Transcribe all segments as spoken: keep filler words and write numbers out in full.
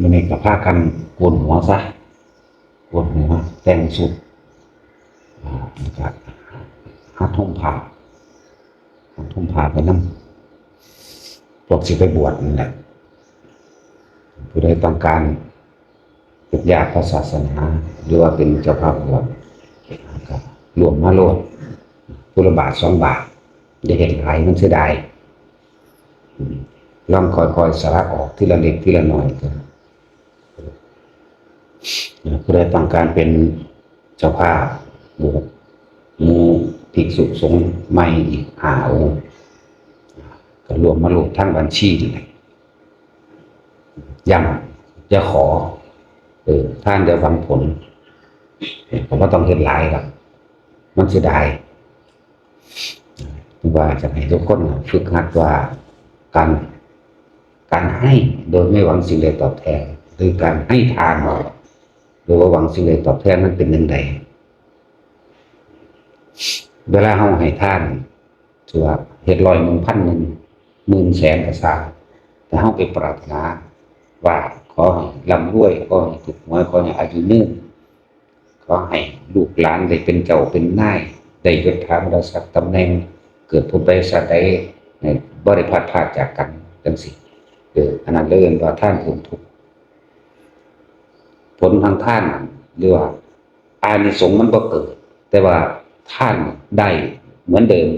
มื้อนี้ก็พากันโกนหัวซะ โกนหัว แต่งชุด อ่า แล้วก็หาห่มผ้า หาห่มผ้าไปนำ พวกสิไปบวชนั่นแหละ ผู้ใดต้องการเป็นญาติพระศาสนา หรือว่าเป็นเจ้าภาพบวช ก็ร่วมมาโลด ผู้ละบาทสองบาท อย่าเฮ็ดหลาย มันเสียดาย อืม ลองค่อยๆ สละออกทีละเล็กทีละน้อยก็ ผู้ใดต้องการเป็นเจ้าภาพบวชหมู่ภิกษุสงฆ์ใหม่อีกห้าองค์ ก็ร่วมมาโลดทางบัญชีนี่แหละ ย้ำ อย่าขอ เออ ทานอย่าหวังผล เออ ก็บ่ต้องเฮ็ดหลายดอก มันเสียดาย ว่าจะให้ทุกคนน่ะฝึกหัดว่าการ การให้โดยไม่หวังสิ่งใดตอบแทน หรือการให้ทานโดยบ่หวังสิ่งใดตอบแทน มันเป็นจั่งใด เวลาเฮาให้ทาน ถือว่าเฮ็ดร้อยหนึ่ง พันหนึ่ง หมื่น แสนก็ซ่า แต่เฮาไปปรารถนาว่าขอให้ร่ำรวย ขอให้ถูกหวย ขอให้อายุยืน ขอให้ลูกหลานได้เป็นเจ้าเป็นนาย ได้ยศถาบรรดาศักดิ์ตำแหน่ง เกิดพบใดชาติใด ให้บ่ได้พลัดพรากจากกันจั่งซี้ เออ อันนั้นเลยเอิ้นว่าทานพ้นทุกข์ ผลทางทานน่ะ หรือว่าอานิสงส์มันบ่เกิด แต่ว่าทานได้เหมือนเดิม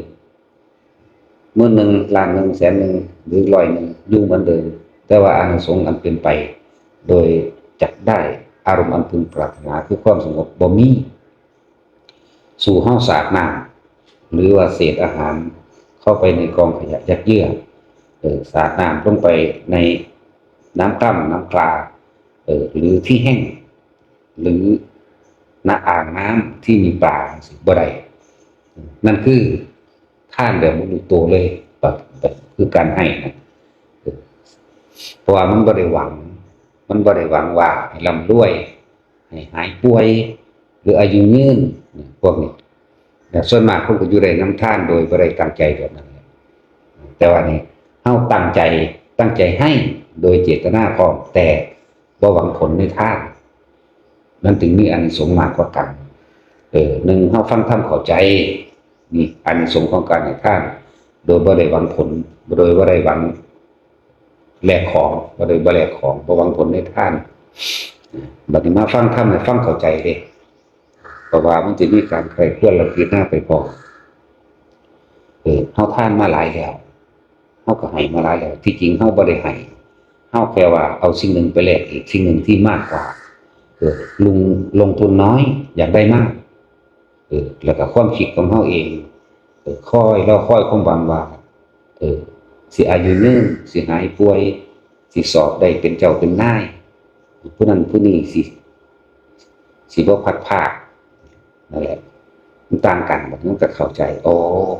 หมื่นหนึ่ง ล้านหนึ่ง แสนหนึ่ง หรือร้อยหนึ่ง อยู่เหมือนเดิม แต่ว่าอานิสงส์อันเป็นไป โดยจักได้อารมณ์อันพึงปรารถนาคือความสงบบ่มี สู่เฮาสาดน้ำ หรือว่าเศษอาหารเข้าไปในกองขยะยัดเยื้อ เออ สาดน้ำลงไปในน้ำกร่ำน้ำคลา เออ หรือที่แห้ง หรือณอ่างน้ำที่มีปลา บ่ได้ นั่นคือทานแบบบ่รู้ตัวเลย แบบ แบบคือการให้นะ เออ เพราะว่ามันบ่ได้หวัง มันบ่ได้หวังว่าให้ร่ำรวย ให้หายป่วย หรืออายุยืน พวกนี้ แต่ส่วนมากคนก็อยู่ได้นำทานโดยบ่ได้ตั้งใจแบบนั้นแหละ แต่ว่านี่เฮาตั้งใจ ตั้งใจให้โดยเจตนาพร้อม แต่บ่หวังผลในทาน มันจึงมีอานิสงส์มากกว่ากัน เออ หนึ่ง เฮาฟังธรรมเข้าใจ นี่อานิสงส์ของการให้ทาน โดยบ่ได้หวังผล โดยบ่ได้หวังแลกของ บ่ได้บ่แลกของ บ่หวังผลในทาน บัดนี้มาฟังธรรมให้ฟังเข้าใจเด้ เพราะว่ามันจะมีการใคร่ครวญและพิจารณาไปพร้อม เออ เฮาทานมาหลายแล้ว เฮาก็ให้มาหลายแล้ว ที่จริงเฮาบ่ได้ให้ เฮาแค่ว่าเอาสิ่งหนึ่งไปแลกอีกสิ่งหนึ่งที่มากกว่า เออ ลง ลงทุนน้อย อยากได้มาก เออ แล้วก็ความคิดของเฮาเอง เออ คอยรอคอยความหวังว่า เออ สิอายุยืน สิหายป่วย สิสอบได้เป็นเจ้าเป็นนาย ผู้นั้นผู้นี้สิ สิบ่พลัดพราก นั่นแหละ มันต่างกัน มันก็เข้าใจ อ๋อ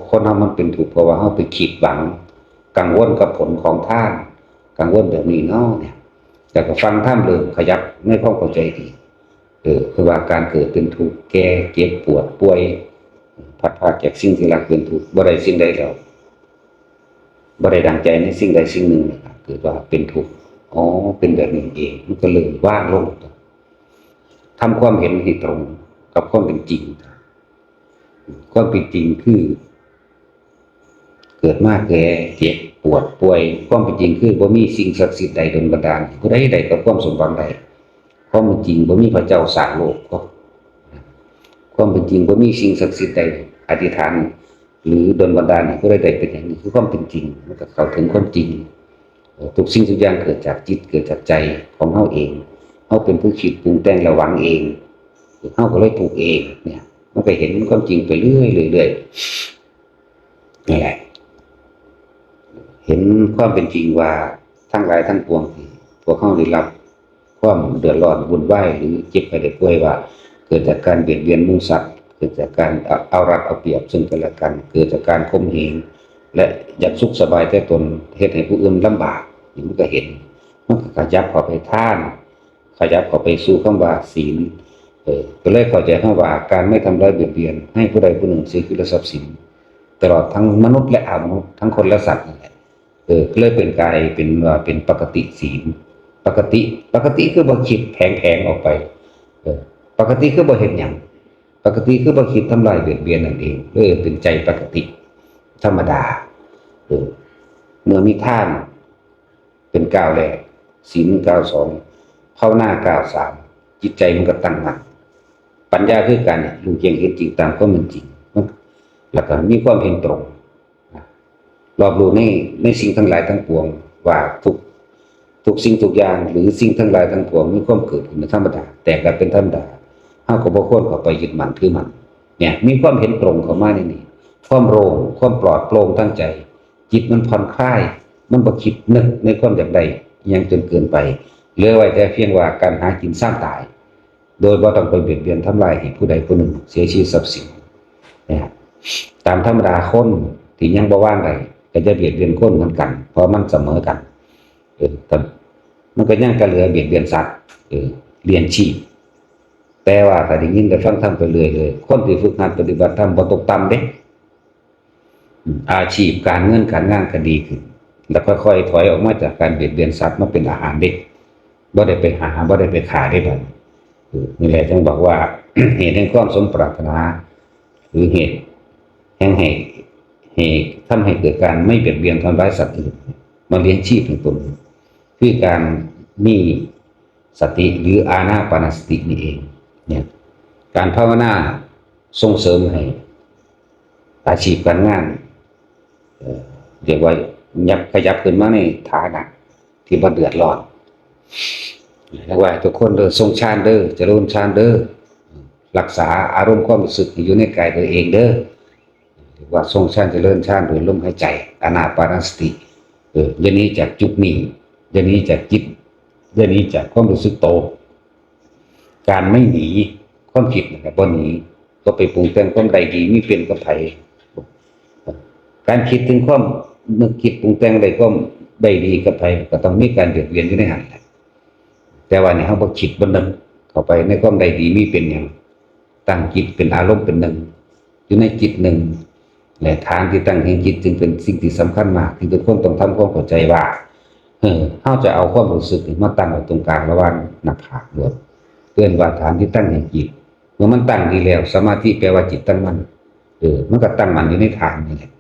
คนเฮามันเป็นทุกข์ เพราะว่าเฮาไปคิดหวัง กังวลกับผลของทาน กังวลแบบนี้เนาะเนี่ย แต่ก็ฟังธรรมเริ่มขยับในความเข้าใจดี เออ คือว่าการเกิดเป็นทุกข์ แก่ เจ็บ ปวด ป่วย พลัดพรากจากสิ่งที่รักเป็นทุกข์ บ่ได้สิ่งใดแล้ว บ่ได้ดังใจในสิ่งใดสิ่งหนึ่งนะครับ เกิดว่าเป็นทุกข์ อ๋อ เป็นแบบนี้เอง มันก็เลยว่างลง ทำความเห็นให้ตรงกับความเป็นจริง ความเป็นจริงคือ เกิดมาแก่ เจ็บ ปวด ป่วย ความเป็นจริงคือบ่มีสิ่งศักดิ์สิทธิ์ใดดลบันดาล ผู้ใดได้กับความสมหวังได้ ความเป็นจริงบ่มีพระเจ้าสร้างโลก ความเป็นจริงบ่มีสิ่งศักดิ์สิทธิ์ใดอธิษฐาน หรือดลบันดาลให้ผู้ใดได้เป็นอย่างนี้ คือความเป็นจริง มันก็เข้าถึงความจริง เอ่อ ทุกสิ่งทุกอย่างเกิดจากจิต เกิดจากใจของเฮาเอง เฮาเป็นผู้คิดปรุงแต่งและหวังเอง เฮาก็เลยทุกข์เองเนี่ย มันก็เห็นความจริงไปเรื่อยๆ เรื่อยๆ นั่นแหละ เห็นความเป็นจริงว่าทั้งหลายทั้งปวงที่พวกเฮาได้รับความเดือดร้อนวุ่นวาย หรือเจ็บไข้ได้ป่วยว่า เกิดจากการเบียดเบียนหมู่สัตว์ เกิดจากการเอา เอารัดเอาเปรียบซึ่งกันและกัน เกิดจากการข่มเหง และอยากสุขสบายแต่ตน เฮ็ดให้ผู้อื่นลำบาก นี่มันก็เห็น มันก็ขยับเข้าไปทาน ขยับเข้าไปสู่คำว่าศีล เออ ก็เลยเข้าใจคำว่าการไม่ทำร้ายเบียดเบียน ให้ผู้ใดผู้หนึ่งเสียชีวิตและทรัพย์สิน ตลอดทั้งมนุษย์และอมนุษย์ ทั้งคนและสัตว์นั่นแหละ เออ ก็เลยเป็นกลายเป็นว่าเป็นปกติศีล ปกติ ปกติคือบ่คิดแผลงๆออกไป เออ ปกติคือบ่เฮ็ดหยัง ปกติคือบ่คิดทำลายเบียดเบียนนั่นเอง เออ เป็นใจปกติ ธรรมดา เออ เมื่อมีทานเป็นก้าวแรก ศีลก้าวสอง ภาวนาก้าวสาม จิตใจมันก็ตั้งมั่น ปัญญาคือการรู้แจ้งเห็นจริงตามความเป็นจริง แล้วก็มีความเห็นตรง รอบรู้ใน ในสิ่งทั้งหลายทั้งปวง ว่าทุก ทุกสิ่งทุกอย่าง หรือสิ่งทั้งหลายทั้งปวงมีความเกิดขึ้นเป็นธรรมดา แตกดับเป็นธรรมดา เฮาก็บ่ควรเข้าไปยึดมั่นถือมั่น เนี่ย มีความเห็นตรงเข้ามาในนี้ ความโล่ง ความปลอดโปร่งทางใจ จิตมันผ่อนคลาย มันบ่คิดนึกในความอยากได้อิหยังจนเกินไป เหลือไว้แต่เพียงว่าการหากินซ่ามตาย โดยบ่ต้องไปเบียดเบียนทำลายให้ผู้ใดผู้หนึ่งเสียชีวิตทรัพย์สิน เนี่ย ตามธรรมดาคนที่ยังบ่วางได้ก็จะเบียดเบียนคนเหมือนกัน เพราะมันเสมอกัน เออ แต่มันก็ยังกะเหลือเบียดเบียนสัตว์ เออ เลี้ยงชีพ แต่ว่าถ้าได้ยินได้ฟังธรรมไปเรื่อยๆ คนที่ฝึกหัดปฏิบัติธรรมบ่ตกต่ำเด้ อืม อาชีพการเงินการงานก็ดีขึ้น แล้วค่อยๆถอยออกมาจากการเบียดเบียนสัตว์มาเป็นอาหารเด้ บ่ได้ไปหา บ่ได้ไปฆ่าเด้บัดนี้ เออ นี่แหละจึงบอกว่า เหตุแห่งความสมปรารถนา หรือเหตุแห่งให้ ให้ทำให้เกิดการไม่เบียดเบียนทำร้ายสัตว์อื่น มาเลี้ยงชีพของตน คือการมีสติหรืออานาปานสตินี่เอง เนี่ย การภาวนาส่งเสริมให้อาชีพการงาน เอ่อ เรียกว่ายับ ขยับขึ้นมาในฐานะที่บ่เดือดร้อน เรียกว่าทุกคนเด้อ ทรงฌานเด้อ เจริญฌานเด้อ รักษาอารมณ์ความรู้สึกให้อยู่ในกายตัวเองเด้อ เรียกว่าทรงฌาน เจริญฌานโดยลมหายใจ อานาปานสติ เออ อย่าหนีจากจุดนี้ อย่าหนีจากจิต อย่าหนีจากความรู้สึกโต การไม่หนีความคิดนะครับ บ่หนี ก็ไปปรุงแต่งความใดดีมีเป็นกับไผ การคิดถึงความนึกคิดปรุงแต่งได้ความใดดีกับไผ ก็ต้องมีการเบียดเบียนอยู่ในหั้นแหละ แต่ว่านี่เฮาบ่คิดบ่นึกเข้าไปในความใดดีมีเป็นหยัง ตั้งจิตเป็นอารมณ์เป็นหนึ่ง อยู่ในจิตหนึ่ง และฐานที่ตั้งแห่งจิตจึงเป็นสิ่งที่สำคัญมาก ที่ทุกคนต้องทำความเข้าใจว่า เออ เฮาจะเอาความรู้สึกนี่มาตั้งไว้ตรงกลางระหว่างหน้าผากโลด เอิ้นว่าฐานที่ตั้งแห่งจิต เมื่อมันตั้งดีแล้ว สมาธิแปลว่าจิตตั้งมั่น เออ มันก็ตั้งมั่นอยู่ในฐานนี่แหละ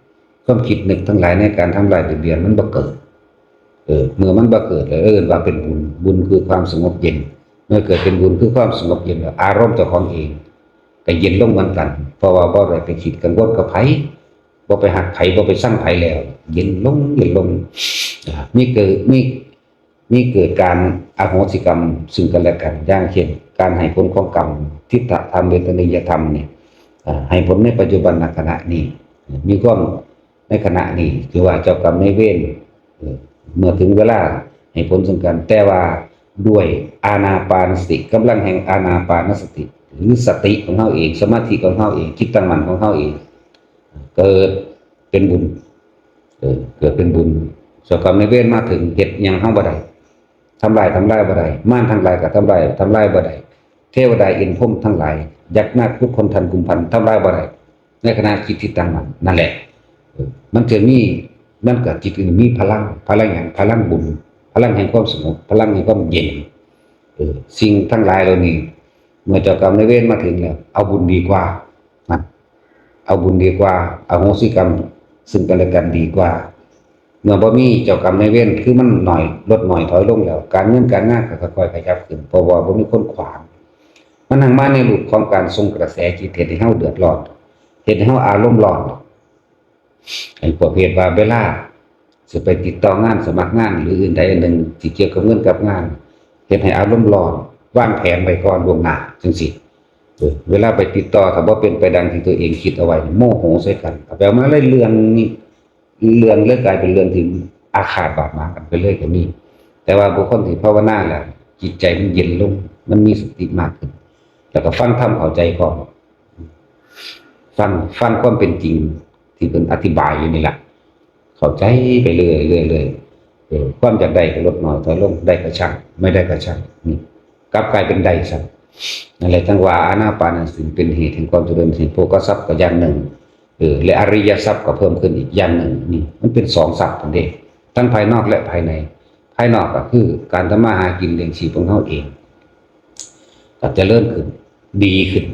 ความคิดนึกทั้งหลายในการทำลายเบียดเบียนมันบ่เกิด เออ เมื่อมันบ่เกิดแล้วเอิ้นว่าเป็นบุญ บุญคือความสงบเย็น เมื่อเกิดเป็นบุญคือความสงบเย็นแล้ว อารมณ์เจ้าของเองก็เย็นลงเหมือนกัน เพราะว่าบ่ได้ไปคิดกังวลกับไผ บ่ไปฮักไผ บ่ไปซังไผแล้ว เย็นลง เย็นลง อ่า มีเกิด มี มีเกิดการอโหสิกรรมซึ่งกันและกัน อย่างเช่น การให้ผลของกรรม ทิฏฐธรรม เวทนียธรรมเนี่ย อ่า ให้ผลในปัจจุบันขณะนี้ มีความในขณะนี้ คือว่าเจ้ากรรมนายเวร เออ เมื่อถึงเวลาให้ผลซึ่งกัน แต่ว่าด้วยอานาปานสติ กำลังแห่งอานาปานสติ หรือสติของเฮาเอง สมาธิของเฮาเอง จิตตั้งมั่นของเฮาเอง เกิดเป็นบุญ เออ เกิดเป็นบุญ เจ้ากรรมนายเวรมาถึง เฮ็ดหยังเฮาบ่ได้ ทำลาย ทำลายบ่ได้ มารทั้งหลายก็ทำลาย ทำลายบ่ได้ เทวดาอินทร์พรหมทั้งหลาย ยักษ์นาคพุทธคนทันกุมพันธ์ ทำลายบ่ได้ ในขณะจิตที่ตั้งมั่นนั่นแหละ เออ มันจะมี มันก็จิตมีพลัง พลังหยัง พลังบุญ พลังแห่งความสงบ พลังแห่งความเย็น เออ สิ่งทั้งหลายเหล่านี้ เมื่อเจ้ากรรมนายเวรมาถึงแล้ว เอาบุญดีกว่า นะ เอาบุญดีกว่า อโหสิกรรมซึ่งกันและกันดีกว่า เมื่อบ่มีเจ้ากรรมนายเวร คือมันหน่อย ลดหน่อยถอยลงแล้ว การเงินการงานก็ค่อยๆขยับขึ้น เพราะว่าบ่มีคนขวาง มันทั้งมาในรูปของการส่งกระแสจิต เฮ็ดให้เฮาเดือดร้อน เฮ็ดให้เฮาอารมณ์ร้อน ไอ้พวกเฮ็ดว่าเวลาสิไปติดต่องาน สมัครงาน หรืออื่นใดอันหนึ่งที่เกี่ยวกับเงินกับงาน เฮ็ดให้อารมณ์ร้อน วางแผนไว้ก่อนล่วงหน้าจังซี้ เออ เวลาไปติดต่อ ถ้าบ่เป็นไปดังที่ตัวเองคิดเอาไว้ โมโหใส่กัน เอาไปเอามาเลยเรื่องนี้ เรื่องเลยกลายเป็นเรื่องที่อาฆาตบาดหมางกันไปเลยก็มี แต่ว่าบุคคลที่ภาวนาแล้ว จิตใจมันเย็นลง มันมีสติมากขึ้น แล้วก็ฟังธรรมเข้าใจพร้อม ฟัง ฟังความเป็นจริงที่เพิ่นอธิบายอยู่นี่แหละ เข้าใจไปเรื่อยๆเรื่อยๆ เออ ความอยากได้ก็ลดน้อยถอยลง ได้ก็ช่าง ไม่ได้ก็ช่าง นี่ กลับกลายเป็นได้ซะ นั่นแหละจั่งว่าอานาปานสติเป็นเหตุแห่งความเจริญ สิโภคทรัพย์ก็อย่างหนึ่ง เออ และอริยทรัพย์ก็เพิ่มขึ้นอีกอย่างหนึ่ง นี่ มันเป็นสองทรัพย์นั่นเอง ทั้งภายนอกและภายใน ภ ายนอกก็คือการทำมาหากินเลี้ยงชีพของเฮาเอง ก็เจริญขึ้น ดีขึ้น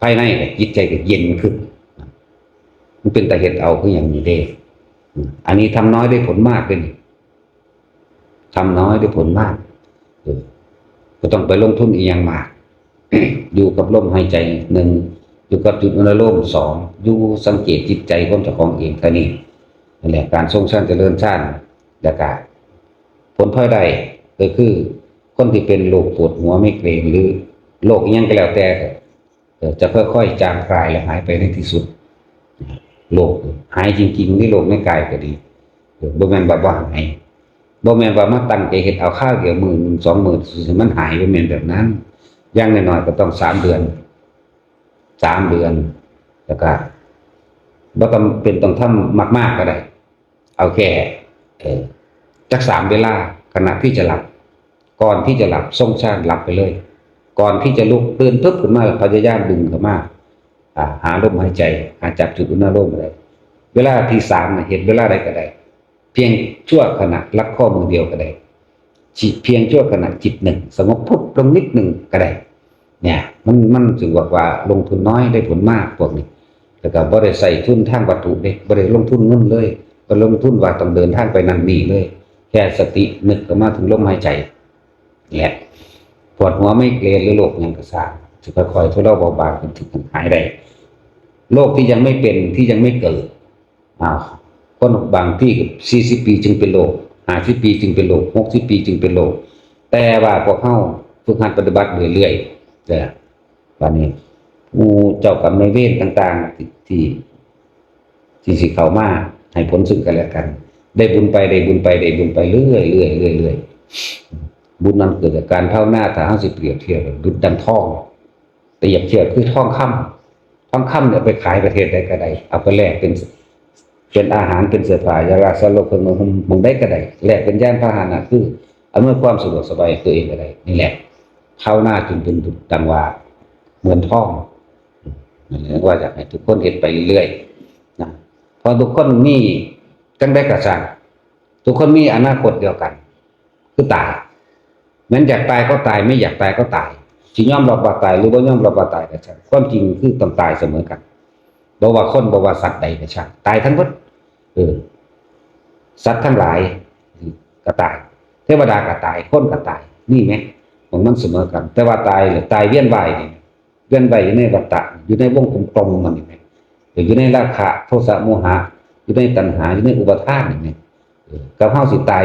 ภายในก็จิตใจก็เย็นขึ้น มันเป็นตาเฮ็ดเอาคืออย่างนี้เด้ อันนี้ทำน้อยได้ผลมากเลยนี่ ทำน้อยได้ผลมาก เออ ก็ต้องไปลงทุนอีหยังมาก อยู่กับลมหายใจหนึ่ง อยู่กับจุดอนุโลมสอง อยู่สังเกตจิตใจของเจ้าของเองเท่านี้ นั่นแหละ การทรงฌานเจริญฌาน แล้วก็ผลพลอยได้ก็คือ คนที่เป็นโรคปวดหัวไมเกรนหรือโรคอิหยังก็แล้วแต่ เอ่อ จะค่อยๆจางคลายและหายไปในที่สุด โรคหายจริงๆ ในโรคในกายก็ดี เออ บ่แม่นว่าบ่หาย บ่แม่นว่ามาตั้งใจเฮ็ดเอาคราวเดียวมื้อหนึ่งสองมื้อซื่อๆ มันหาย บ่แม่นแบบนั้น อย่างน้อยๆ ก็ต้องสามเดือน สามเดือน แล้วก็บ่จำเป็นต้องทำมากๆ ก็ได้ เอาแค่ เอ่อ จักสามเวลา ขณะที่จะหลับ ก่อนที่จะหลับ ทรงฌานหลับไปเลย ก่อนที่จะลุกตื่นปุ๊บขึ้นมา พยายามดึงเข้ามา อ่า หาลมหายใจ หาจับจุดอุณาโลมอะไร เวลาที่สามน่ะ เฮ็ดเวลาใดก็ได้ เพียงชั่วขณะ ลักข้อมือเดียวก็ได้ จิตเพียงชั่วขณะ จิตหนึ่ง สงบปุ๊บลงนิดหนึ่งก็ได้ เนี่ย มัน มันจึงบอกว่าลงทุนน้อยได้ผลมากพวกนี้ แล้วก็บ่ได้ใส่ทุนทางวัตถุเด้ บ่ได้ลงทุนเงินเลย บ่ลงทุนว่าต้องเดินทางไปนั่นนี่เลย แค่สตินึกเข้ามาถึงลมหายใจ เนี่ย ปวดหัวไมเกรนหรือโรคหยังก็ซ่าง จะค่อยๆทุเลาเบาบางจนถึงหายได้ โรคที่ยังไม่เป็น ที่ยังไม่เกิด อ่า คนบางที่สี่สิบปีจึงเป็นโรค ห้าสิบปีจึงเป็นโรค หกสิบปีจึงเป็นโรค แต่ว่าพวกเฮาฝึกหัดปฏิบัติเรื่อยๆ เด้อ บัดนี้ หมู่เจ้ากรรมนายเวรต่างๆ ที่ ที่ ที่สิเข้ามาให้ผลซึ่งกันและกัน ได้บุญไป ได้บุญไป ได้บุญไปเรื่อยๆ เรื่อยๆ บุญนั้นเกิดจากการภาวนา ถ้าเฮาสิเปรียบเทียบ ดุจดังทอง เปรียบเทียบคือทองคำ ทองคำเนี่ยเอาไปขายประเทศใดก็ได้ เอาไปแลกเป็น เป็นอาหาร เป็นเสื้อผ้า ยารักษาโรค เครื่องนุ่งห่ม หม่องใดก็ได้ แลกเป็นยานพาหนะ คืออำนวยความสะดวกสบายให้ตัวเองก็ได้ นี่แหละ ภาวนาจึงเป็นดุจดังว่าเหมือนทอง นั่นแหละว่าอยากให้ทุกคนเฮ็ดไปเรื่อยๆ นะ เพราะทุกคนมี จั่งใดก็ซ่าง ทุกคนมีอนาคตเดียวกัน คือตาย แม้นอยากตายก็ตาย ไม่อยากตายก็ตาย สิยอมรับว่าตายหรือบ่ยอมรับว่าตายก็ช่าง ความจริงคือต้องตายเสมอกัน บ่ว่าคน บ่ว่าสัตว์ใดก็ช่าง ตายทั้งหมด เออ สัตว์ทั้งหลายก็ตาย เทวดาก็ตาย คนก็ตาย นี่แหม ของมันเสมอกัน แต่ว่าตายหรือตายเวียนว่ายนี่ เวียนว่ายอยู่ในวัฏฏะ อยู่ในวงกลมๆ มันนี่แหม อยู่ในราคะ โทสะ โมหะ อยู่ในตัณหา อยู่ในอุปาทานนี่แหม เออ กับเฮาสิตาย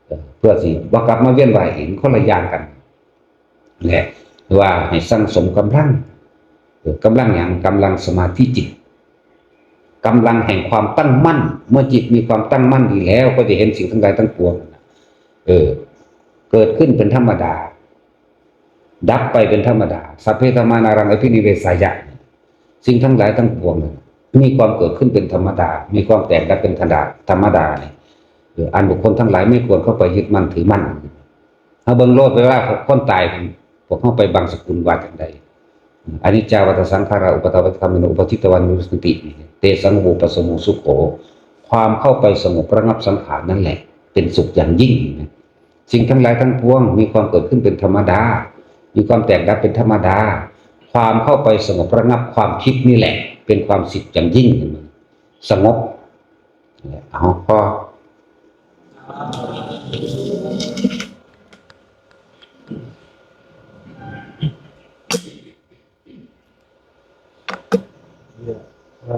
เออ เพื่อสิบ่กลับมาเวียนว่ายอีก คนละอย่างกัน แหละ ว่าให้สั่งสมกำลัง เออ กำลังหยัง กำลังสมาธิจิต กำลังแห่งความตั้งมั่น เมื่อจิตมีความตั้งมั่นดีแล้ว ก็จะเห็นสิ่งทั้งหลายทั้งปวง เออ เกิดขึ้นเป็นธรรมดา ดับไปเป็นธรรมดา สัพเพธัมมานารังอภินิเวสายะ สิ่งทั้งหลายทั้งปวง มีความเกิดขึ้นเป็นธรรมดา มีความแตกดับเป็นธรรมดา ธรรมดาเนี่ย เออ อันบุคคลทั้งหลายไม่ควรเข้าไปยึดมั่นถือมั่น เฮาเบิ่งโลด เวลาคนตาย พวกเฮาไปบังสกุลว่าจั่งใด อนิจจาวัฏฏะสังขารา อุปาทานวัฏฏะธรรมมิโน อุปาทิตวานุวิรัสสันติ เตสัง โวปัสสโม สุโข ความเข้าไปสงบระงับสังขารนั่นแหละ เป็นสุขอย่างยิ่งนะ สิ่งทั้งหลายทั้งปวงมีความเกิดขึ้นเป็นธรรมดา มีความแตกดับเป็นธรรมดา ความเข้าไปสงบระงับความคิดนี่แหละ เป็นความสุขอย่างยิ่ง สงบ เอาพอ ยะถา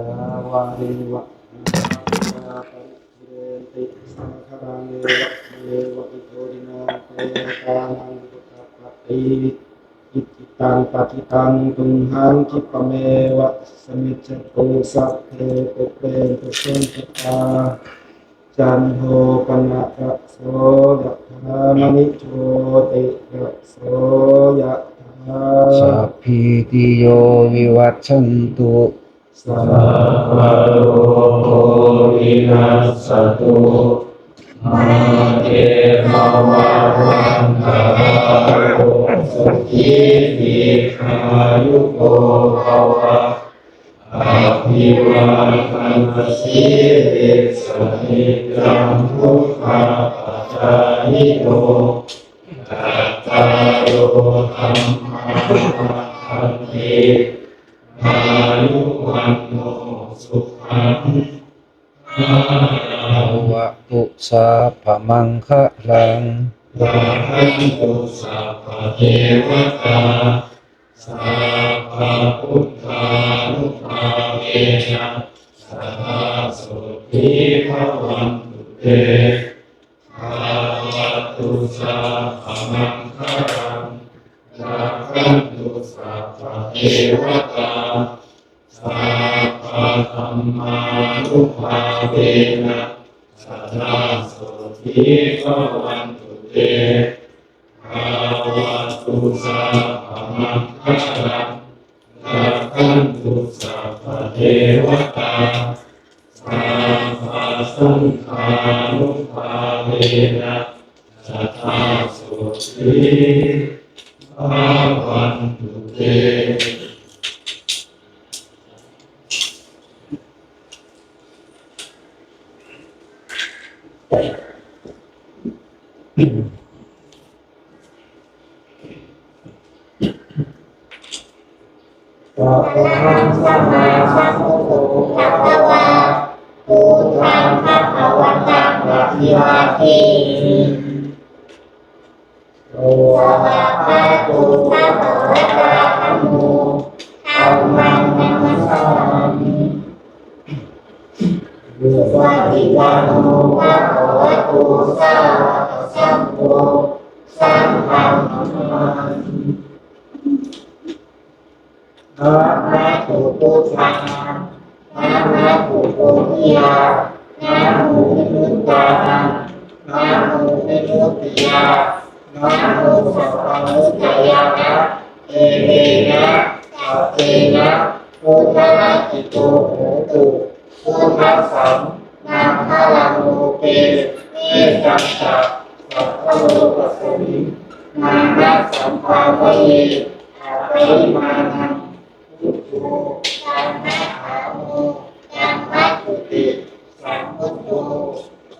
วาริวะหาปูราปริปุเรนติสังขรัง เอวะเมวะอิโตทินังเปตานังอุปกัปปติ อิจิตังปฏิตังตุมหังคิปะเมวะสมิจฉตุ สัพเพปุเรนตุสังกปา จันโทปนะระโส ยะถามณิโชติระโส ยะถา สัพพีติโยวิวัชชันตุ สัพพะโรโควินัสสะตุ มาเตภวัตวันตรายโย สุขีทีฆายุโกภวะ Abhivādanasīlissa niccaṃ vuḍḍhāpacāyino, cattāro dhammā vaḍḍhanti, āyu vaṇṇo sukhaṃ balaṃ. Bhavatu sabbamaṅgalaṃ. Rakkhantu sabbadevatā, sabbabuddhānubhāvena, sadā sotthī bhavantu te. Bhavatu sabbamaṅgalaṃ, rakkhantu sabbadevatā, sabbadhammānubhāvena, sadā sotthī bhavantu te. Bhavatu sabbamaṅgalaṃ, rakkhantu sabbadevatā, sabbasaṅghānubhāvena, sadā sotthī bhavantu te. Arahaṃ sammāsambuddho bhagavā, buddhaṃ bhagavantaṃ abhivādemi. Svākkhāto bhagavatā dhammo, dhammaṃ namassāmi. Supaṭipanno bhagavato sāvakasaṅgho, saṅghaṃ namāmi. Namatthu buddhānaṃ, namatthu bodhiyā, namo vimuttinānaṃ, namo vimuttiyā, namo sabbamuttayā. Etena saccena buddharatito hotu, buddhassaṃ maṅgalaṃ loke, tejasca sattalokasmiṃ, māraṃ saṃbhāvaye aparimāṇaṃ. Buddho dhammadhāmo dhammaddhuti sambuddho,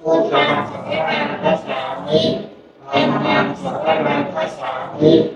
buddhaṃ saraṇaṃ gacchāmi, dhammaṃ saraṇaṃ gacchāmi,